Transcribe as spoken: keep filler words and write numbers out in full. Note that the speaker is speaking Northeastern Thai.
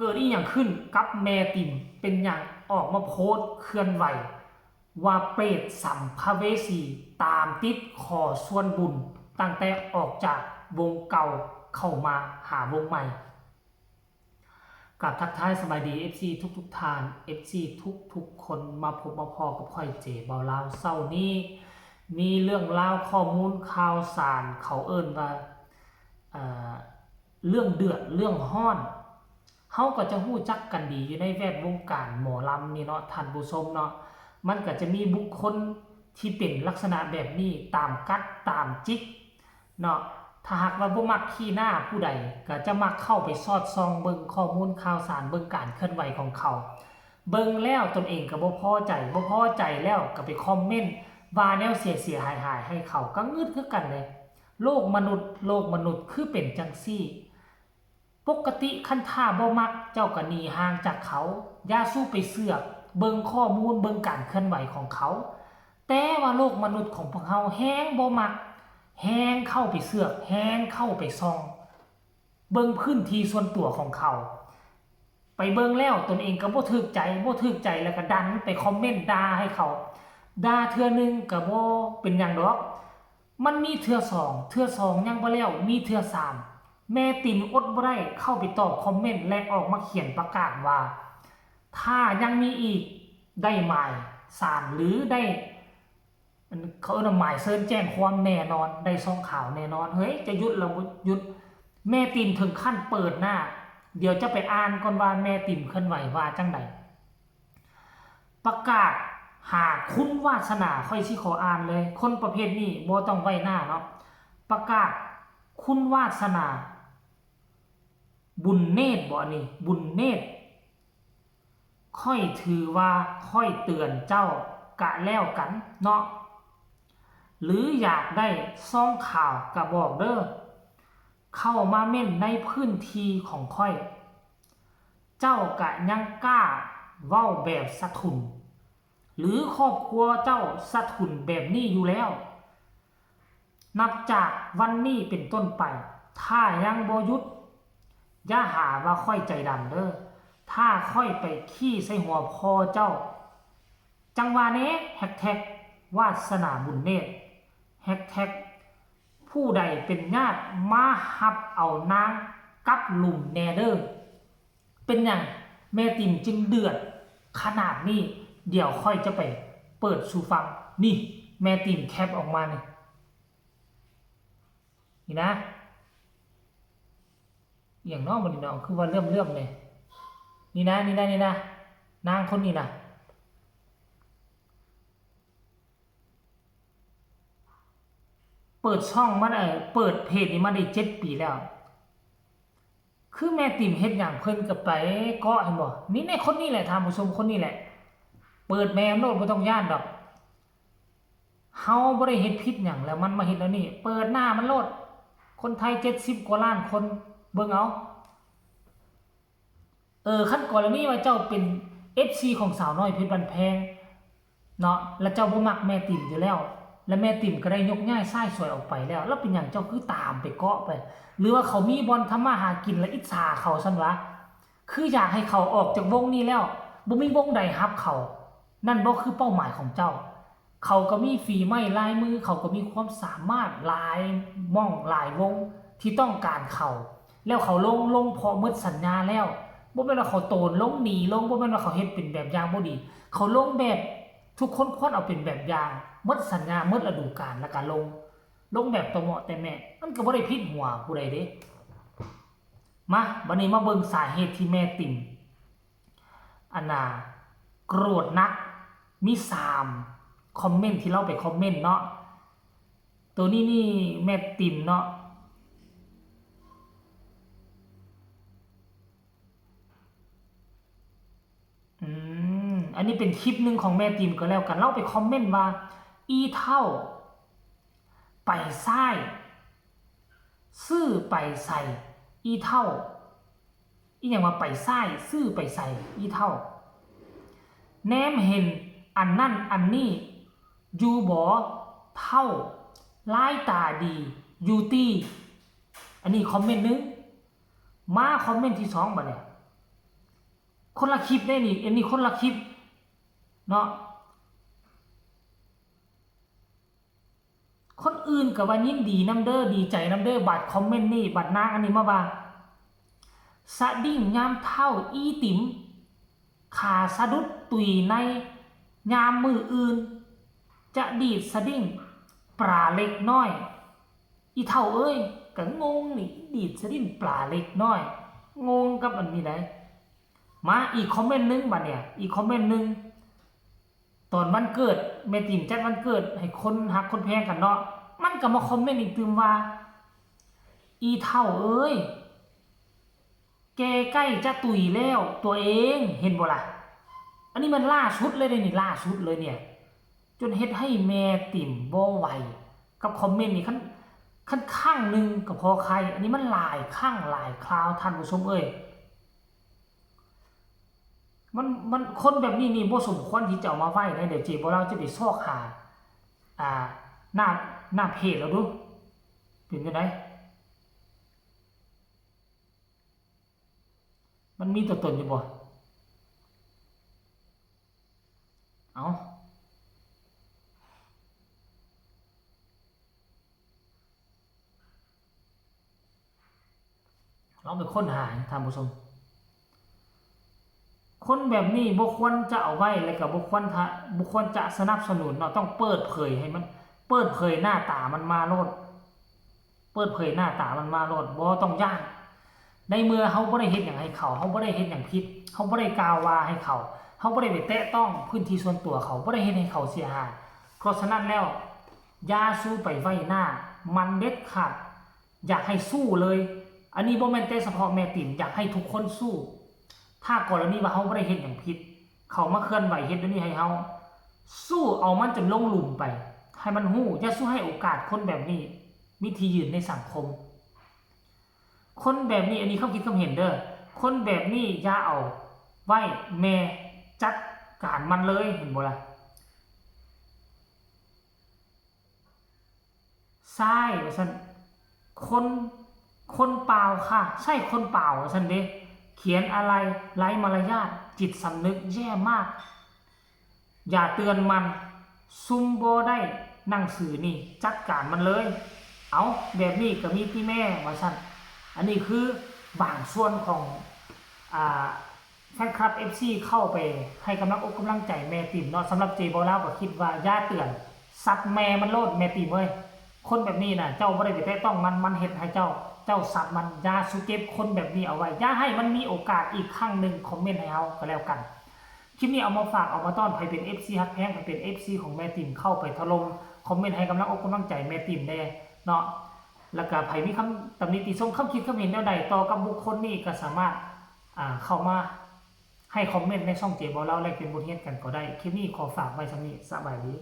เกิดอีหยังขึ้นกับแม่ติ่ม เป็นหยังออกมาโพสต์เคลื่อนไหว ว่าเปรตสัมภเวสีตามติดขอส่วนบุญ ตั้งแต่ออกจากวงเก่าเข้ามาหาวงใหม่ กับทักทายสบายดี เอฟซี ทุกๆท่าน เอฟซี ทุกๆคน มาพบมาพ้อกับข้อยเจเบาลาวเช้านี้ มีเรื่องราวข้อมูลข่าวสารเขาเอิ้นว่า เอ่อ เรื่องเดือดเรื่องฮ้อน เฮาก็จะฮู้จักกันดีอยู่ในแวดวงการหมอลำนี่เนาะท่านผู้ชมเนาะ มันก็จะมีบุคคลที่เป็นลักษณะแบบนี้ตามกัดตามจิกเนาะ ถ้าหากว่าบ่มักขี้หน้าผู้ใด ก็จะมักเข้าไปสอดส่องเบิ่งข้อมูลข่าวสาร เบิ่งการเคลื่อนไหวของเขา เบิ่งแล้วตนเองก็บ่พอใจ บ่พอใจแล้วก็ไปคอมเมนต์ว่าแนวเสียๆหายๆให้เขา ก็งึดคือกันเลย โลกมนุษย์ โลกมนุษย์คือเป็นจั่งซี้ ปกติคันถ้าบ่มักเจ้าก็หนีห่างจากเขา อย่าสู่ไปเสือกเบิ่งข้อมูลเบิ่งการเคลื่อนไหวของเขา แต่ว่าโลกมนุษย์ของพวกเฮาแฮ่งบ่มัก แฮ่งเข้าไปเสือก แฮ่งเข้าไปส่อง เบิ่งพื้นที่ส่วนตัวของเขา ไปเบิ่งแล้วตนเองก็บ่ถูกใจ บ่ถูกใจแล้วก็ดันไปคอมเมนต์ด่าให้เขา ด่าเทื่อหนึ่งก็บ่เป็นหยังดอก มันมีเทื่อสอง เทื่อสองยังบ่แล้ว มีเทื่อสาม แม่ติ่มอดบ่ได้เข้าไปตอบคอมเมนต์และออกมาเขียนประกาศว่า ถ้ายังมีอีก ได้หมายสารหรือได้ อันเขาเอิ้นว่าหมายเชิญแจ้งความแน่นอน ได้ซองขาวแน่นอน เฮ้ย จะหยุดแล้วบ่หยุด แม่ติ่มถึงขั้นเปิดหน้า เดี๋ยวจะไปอ่านก่อนว่าแม่ติ่มเคลื่อนไหวว่าจั่งใด ประกาศหาคุณวาสนา ข้อยสิขออ่านเลย คนประเภทนี้บ่ต้องไว้หน้าเนาะ ประกาศคุณวาสนา บุญเนตรบ่ อันนี้ บุญเนตร ข้อยถือว่าข้อยเตือนเจ้ากะแล้วกันเนาะ หรืออยากได้ซองขาวกะบอกเด้อ เข้ามาเม้นในพื้นที่ของข้อย เจ้ากะยังกล้าเว้าแบบสะทุน หรือครอบครัวเจ้าสะทุนแบบนี้อยู่แล้ว นับจากวันนี้เป็นต้นไป ถ้ายังบ่หยุด อย่าหาว่าข้อยใจดำเด้อ ถ้าข้อยไปขี้ใส่หัวพ่อเจ้า จั่งว่าแหน่ แฮชแท็ก วาสนาบุญเนตร แฮชแท็ก ผู้ใดเป็นญาติมาฮับเอานางกลับลุ่มแหน่เด้อ เป็นหยังแม่ติ่มจึงเดือดขนาดนี้ เดี๋ยวข้อยจะไปเปิดสู่ฟัง นี่ แม่ติ่มแคปออกมานี่ นี่นะ อหย่างน้อบัดนี้น้อ คือว่าเลื่อมๆเนี่ย นี่นะ นี่นะ นี่นะ นางคนนี้นะ เปิดช่องมาได้ เปิดเพจนี้มาได้เจ็ดปีแล้ว คือแม่ติ่มเฮ็ดหยังเพิ่นก็ไปเกาะ เห็นบ่ นี่ ในคนนี้แหละ ท่านผู้ชม คนนี้แหละ เปิดแม่โลด บ่ต้องย้านดอก เฮาบ่ได้เฮ็ดผิดหยัง แล้วมันมาเฮ็ดแนวนี้ เปิดหน้ามันโลด คนไทยเจ็ดสิบกว่าล้านคน เบิ่งเอา เออ คันกรณีว่าเจ้าเป็น เอฟซี ของสาวน้อยเพชรบ้านแพงเนาะ แล้วเจ้าบ่มักแม่ติ่มอยู่แล้ว แล้วแม่ติ่มก็ได้ยกย้ายชายสวยออกไปแล้ว แล้วเป็นหยังเจ้าคือตามไปเกาะไป หรือว่าเขามีบ่อนทำมาหากินแล้วอิจฉาเขาซั่นวะ คืออยากให้เขาออกจากวงนี้แล้ว บ่มีวงใดฮับเขา นั่นบ่คือเป้าหมายของเจ้า เขาก็มีฝีไม้ลายมือ เขาก็มีความสามารถหลายหม่องหลายวงที่ต้องการเขา แล้วเขาลง ลงเพราะหมดสัญญาแล้ว บ่แม่นว่าเขาโตนลงหนีลง บ่แม่นว่าเขาเฮ็ดเป็นแบบอย่างบ่ดี เขาลงแบบทุกคนควรเอาเป็นแบบอย่าง หมดสัญญา หมดฤดูกาล แล้วก็ลง ลงแบบตะเหมาะแต่แหมะ มันก็บ่ได้ผิดหัวผู้ใดเด้ มา บัดนี้มาเบิ่งสาเหตุที่แม่ติ่ม อันน่ะ โกรธนัก มีสามคอมเมนต์ที่ลาวไปคอมเมนต์เนาะ ตัวนี้นี่แม่ติ่มเนาะ อืม อันนี้เป็นคลิปหนึ่งของแม่ติ่มก็แล้วกัน ลาวไปคอมเมนต์ว่า อีเฒ่า ไปซ้าย ซื่อไปใส่ อีเฒ่า อีหยังว่าไปซ้าย ซื่อไปใส่ อีเฒ่า แนมเห็นอันนั่นอันนี้ อยู่บ่ เฒ่า ลายตาดี อยู่ตี้ อันนี้คอมเมนต์หนึ่ง มาคอมเมนต์ที่สองบัดเนี่ย คนละคลิปเด้นี่ อันนี้คนละคลิปเนาะ คนอื่นก็ว่ายินดีนำเด้อ ดีใจนำเด้อ บัดคอมเมนต์นี่ บัดนางอันนี้มาว่า สะดิ้งยามเฒ่าอีติม ขาสะดุดตุยในยามมื้ออื่น จะดีดสะดิ้งปลาเล็กน้อย อีเฒ่าเอ้ย ก็งงนี่ ดีดสะดิ้งปลาเล็กน้อย งงกับอันนี้ได๋ มาอีกคอมเมนต์หนึ่งบัดเนี่ย อีกคอมเมนต์หนึ่ง ตอนวันเกิด แม่ติ่มจัดวันเกิดให้คนฮักคนแพงกันเนาะ มันก็มาคอมเมนต์อีกตื่มว่า อีเฒ่าเอ้ย แกใกล้จะตุยแล้วตัวเอง เห็นบ่ล่ะ อันนี้มันล่าสุดเลยเด้นี่ ล่าสุดเลยเนี่ย จนเฮ็ดให้แม่ติ่มบ่ไหวกับคอมเมนต์นี่ คัน คันครั้งหนึ่งก็พอไค อันนี้มันหลายครั้งหลายคราว ท่านผู้ชมเอ้ย มัน มัน คนแบบนี้นี่บ่สมควรที่จะเอามาไว้นะ เดี๋ยวเจ๊บ่าวลาวจะไปซอกหา อ่า หน้า หน้าเพจแล้วดู เป็นจั่งใด มันมีตัวตนอยู่บ่ เอ้า ลองไปค้นหา ท่านผู้ชม คนแบบนี้บ่ควรจะเอาไว้ และก็บ่ควรทะ บ่ควรจะสนับสนุนเนาะ ต้องเปิดเผยให้มัน เปิดเผยหน้าตามันมาโลด เปิดเผยหน้าตามันมาโลด บ่ต้องย้าน ในเมื่อเฮาบ่ได้เฮ็ดหยังให้เขา เฮาบ่ได้เฮ็ดหยังผิด เฮาบ่ได้กล่าวว่าให้เขา เฮาบ่ได้ไปแตะต้องพื้นที่ส่วนตัวเขา บ่ได้เฮ็ดให้เขาเสียหาย เพราะฉะนั้นแล้ว อย่าสู้ไปไว้หน้ามันเด็ดขาด อยากให้สู้เลย อันนี้บ่แม่นแต่เฉพาะแม่ติ่ม อยากให้ทุกคนสู้ ถ้ากรณีว่าเฮาบ่ได้เฮ็ดหยังผิด เขามาเคลื่อนไหวเฮ็ดอันนี้ให้เฮา สู้เอามันจนลงหลุมไป ให้มันฮู้ อย่าสู้ให้โอกาสคนแบบนี้มีที่ยืนในสังคม คนแบบนี้ อันนี้ความคิดความเห็นเด้อ คนแบบนี้อย่าเอาไว้ แม่จัดการมันเลย เห็นบ่ล่ะ ใช่ ว่าซั่น คน คนเปล่าค่ะ ใช่คนเปล่า ว่าซั่นเด้ เขียนอะไรไร้มารยาท จิตสำนึกแย่มาก อย่าเตือนมัน ซุมบ่ได้หนังสือนี่ จัดการมันเลย เอา แบบนี้ก็มีติแม่ ว่าซั่น อันนี้คือบางส่วนของ อ่า แฟนคลับ เอฟซี เข้าไปให้กำลังอกกำลังใจแม่ติ่มเนาะ สำหรับเจ๊บ่าวลาวก็คิดว่าอย่าเตือน ซัดแม่มันโลด แม่ติ่มเอ้ย คนแบบนี้น่ะ เจ้าบ่ได้ไปแตะต้องมัน มันเฮ็ดให้เจ้า เจ้าซัดมัน อย่าสู้เก็บคนแบบนี้เอาไว้ อย่าให้มันมีโอกาสอีกครั้งหนึ่ง คอมเมนต์ให้เฮาก็แล้วกัน คลิปนี้เอามาฝากเอามาต้อน ไผเป็น เอฟซี ฮักแพง ไผเป็น เอฟซี ของแม่ติ่ม เข้าไปถล่มคอมเมนต์ให้กำลังอกกำลังใจแม่ติ่มแด่เนาะ แล้วก็ไผมีคำตำหนิติชม คำคิดคำเห็นแนวใดต่อกับบุคคลนี้ก็สามารถ อ่า เข้ามาให้คอมเมนต์ในช่องเจ๊บ่าวลาวแลกเปลี่ยนบทเรียนกันก็ได้ คลิปนี้ขอฝากไว้ส่ำนี้ สบายดี